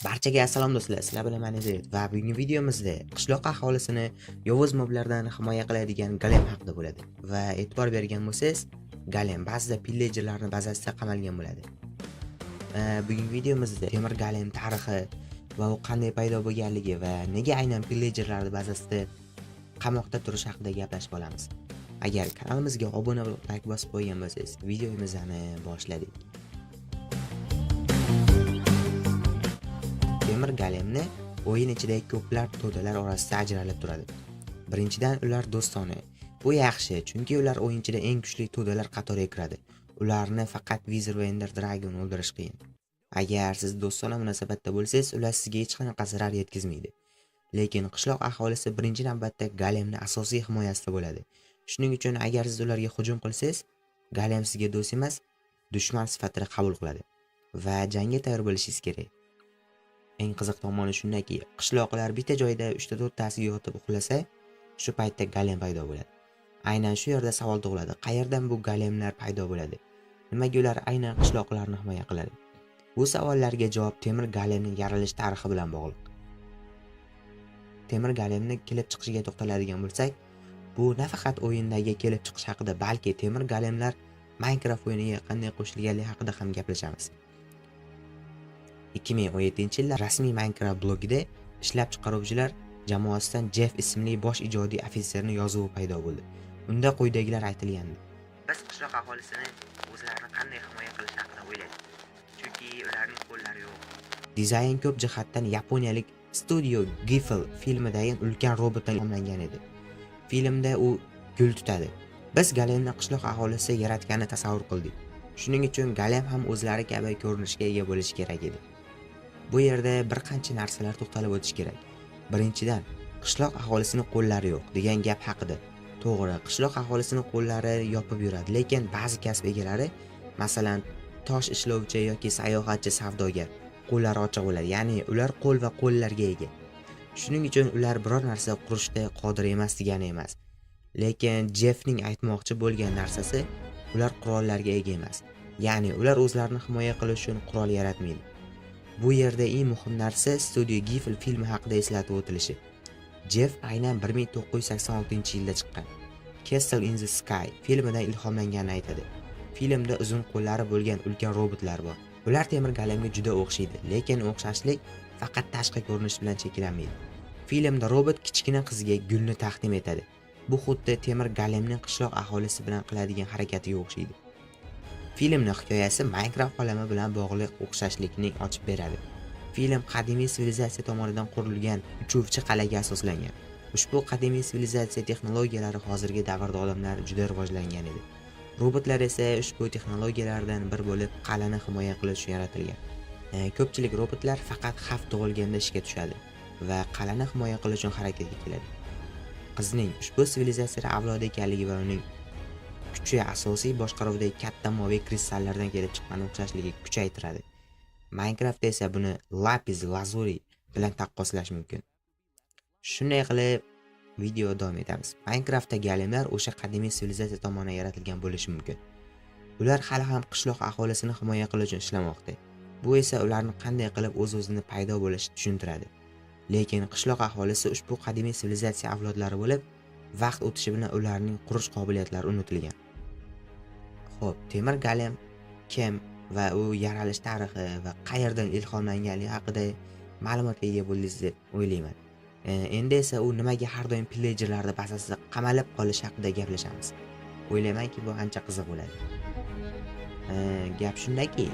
Barchaga assalom do'stlar, sizlar bilan men Izet va bugungi videomizda qishloq aholisini yovuz moblardan himoya qiladigan golem haqida bo'ladi. Va e'tibor bergan bo'lsangiz, golem ba'zida pillagerlarning bazasida qamalgan bo'ladi. Bugungi videomizda temir golem tarixi va u qanday paydo bo'lganligi va nega aynan pillagerlarning bazasida qamoqda turishi haqida gaplashib olamiz. Agar kanalimizga obuna bo'lib like bosib qo'ygan bo'lsangiz, videomizni boshladik. Temir golemni o'yin ichidagi ko'plab to'dalar orasida ajralib turadi. Birinchidan, ular do'stona. Bu yaxshi, chunki ular o'yin ichida eng kuchli to'dalar qatoriga kiradi. Ularni faqat Wither va Ender Dragon o'ldirish qiyin. Agar siz do'stona munosabatda bo'lsangiz, ular sizga hech qanaqa zarar yetkazmaydi. Lekin qishloq aholisi birinchi navbatda golemni asosiy himoyasida bo'ladi. Shuning uchun agar siz ularga hujum qilsangiz, golem sizga do'st emas, dushman sifatida qabul qiladi va jangga tayyor bo'lishingiz kerak. Eng qiziq tomoni shundaki, qishloqlar bitta joyda 3 ta 4 tasiga yotib uxlasa, shu paytda golem paydo bo'ladi. Aynan shu yerda savol tug'iladi. Qayerdan bu golemlar paydo bo'ladi? Nimaga ular aynan qishloqlarni himoya qiladi? Bu savollarga javob temir golemning yaralish tarixi bilan bog'liq. Temir golemni kelib chiqishiga to'xtaladigan bo'lsak, bu nafaqat o'yindagi kelib chiqish haqida, balki temir golemlar Minecraft o'yiniga qanday qo'shilganligi haqida ham gaplashamiz. 2017-yilda rasmiy Minecraft blogida ishlab chiqaruvchilar jamoasidan Jeff ismli bosh ijodiy ofitserning yozuvi paydo bo'ldi. Unda quyidagilar aytilgandi: Biz qishloq aholisini o'zlarini qanday himoya qilish haqida o'yladik. Chunki ularning qo'llari yo'q. Dizayn ko'p jihatdan yaponiyalik Studio Ghibli filmidagi ulkan robotdan ilhomlangan edi. Filmda u gul tutadi. Biz golemni qishloq aholisi yaratganini tasavvur qildik. Shuning uchun golem ham o'zlari kabi ko'rinishga ega bo'lishi kerak edi. Bu yerda bir qancha narsalar to'xtalib o'tish kerak. Birinchidan, qishloq aholisini qo'llari yo'q degan gap haqida. To'g'ri, qishloq aholisini qo'llari yopib yuradi, lekin ba'zi kasb egalari, masalan, tosh ishlovchi yoki sayohatchi savdogar, qo'llari ochiq bo'ladi. Ya'ni ular qo'l va qo'llarga ega. Shuning uchun ular biror narsa qurishda qodir emas degani emas. Lekin Jeffning aytmoqchi bo'lgan narsasi, ular qurollarga ega emas. Ya'ni ular o'zlarini himoya qilish uchun qurol yaratmaydi. Bu yerda eng muhim narsa Studio Ghibli filmi haqida eslatib o'tilishi. Jeff aynan 1986-yilda chiqqan Castle in the Sky filmidan ilhomlanganini aytadi. Filmda uzun qo'llari bo'lgan ulkan robotlar bor. Ular temir golemga juda o'xshaydi, lekin o'xshashlik faqat tashqi ko'rinish bilan cheklanmaydi. Filmda robot kichkina qizga gulni taqdim etadi. Bu xuddi temir golemning qishloq aholisi bilan qiladigan harakatiga o'xshaydi. Filmning hikoyasi Minecraft olami bilan bog'liq o'xshashlikni ochib beradi. Film qadimiy sivilizatsiya tomonidan qurilgan uchuvchi qal'aga asoslangan. Ushbu qadimiy sivilizatsiya texnologiyalari hozirgi davrda odamlar juda rivojlangan edi. Robotlar esa ushbu texnologiyalardan bir bo'lib, qal'ani himoya qilish uchun yaratilgan. Ko'pchilik robotlar faqat xavf tug'ilganda ishga tushadi va qal'ani himoya qilish uchun harakatga keladi. Qizning ushbu sivilizatsiya avlodi ekanligi va uning kuchi asosiy boshqaruvidagi katta moviy kristallardan kelib chiqqan o'xshashligi kuchaytiradi. Minecraft esa buni lapis lazuli bilan taqqoslash mumkin. Shunday qilib video davom etamiz. Minecraftda golemlar o'sha qadimiy sivilizatsiya tomonidan yaratilgan bo'lishi mumkin. Ular hali ham qishloq aholisini himoya qilish uchun ishlamoqda. Bu esa ularni qanday qilib o'z-o'zini paydo bo'lishi tushuntiradi. Lekin qishloq aholisi ushbu qadimiy sivilizatsiya avlodlari bo'lib, vaqt o'tishi bilan ularning qurish qobiliyatlari unutilgan. Xo'p, temir golem kim va u yaralish tarixi va qayerdan ilhomlanganligi haqida ma'lumotga ega bo'ldingiz deb o'ylayman. Endi esa u nimaga har doim pillagerlarni bazasida qamalib qolishi haqida gaplashamiz. O'ylaymanki, bu ancha qiziq bo'ladi. Gap shundaki,